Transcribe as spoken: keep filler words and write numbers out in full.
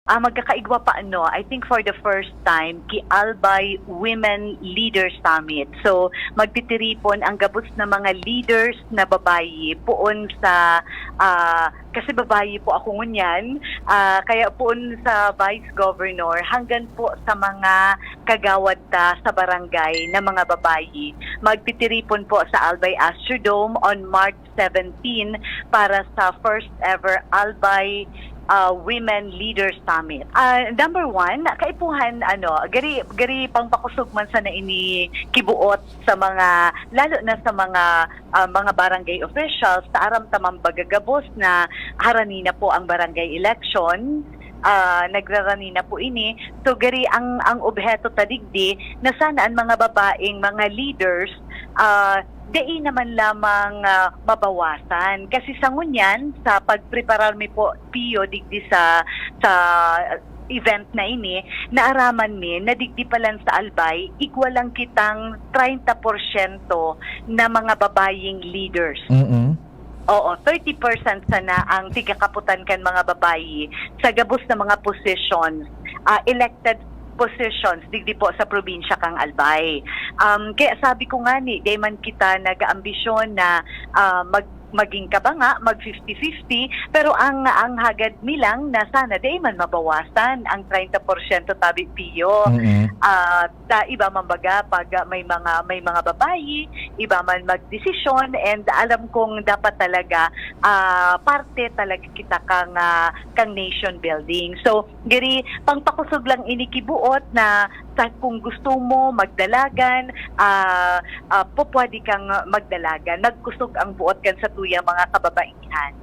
Ah, magkakaigwa pa, ano, I think for the first time, ki Albay Women Leaders Summit. So, magtitiripon ang gabos na mga leaders na babayi poon sa, ah, kasi babayi po ako ngunyan, ah, kaya poon sa Vice Governor hanggang po sa mga kagawad ta sa barangay na mga babayi. Magtitiripon po sa Albay Astrodome on March seventeen para sa first ever Albay, ah, Women Leaders Summit. Ah, number one, kaipuhan, ano, gari, gari pangpakusog man sana ini kibuot sa mga, lalo na sa mga, ah, mga barangay officials, sa aram ta man baga gabos na harani na po ang barangay election, ah, nagrarani na po ini. So, gari ang, ang obheto ta digdi na sana ang mga babaeng mga leaders, ah, dai naman lamang, ah, mabawasan. Kasi sa ngunyan, sa pagpreparar mi po, Pio, digdi sa, sa event na ini, naaraman mi na digdi pa lang sa Albay, igwa lang kitang treinta porsyento na mga babayeng leaders. Mm-mm. Oo, thirty percent sana ang tigakaputan kan mga babayi sa gabos na mga positions, ah, elected positions digdi po sa probinsya kan Albay. Um, kaya sabi ko nga ni, di man kita nag-aambisyon na, ah, mag maging kabanga, mag fifty fifty, pero ang ang hagad mi lang na sana di man mabawasan ang treinta porsyento, tabi Pio. Mm-mm. Ah, ta iba man baga pag, ah, may mga, may mga babayi, iba man magdesisyon, and alam kong dapat talaga, ah, parte talaga kita kang, ah, kang nation building. So, giri, pangpakusog lang ini kibuot na sa, kung gusto mo magdalagan, ah, ah, pupwede kang magdalagan. Magkusog ang buot kan satuyang mga kababaihan.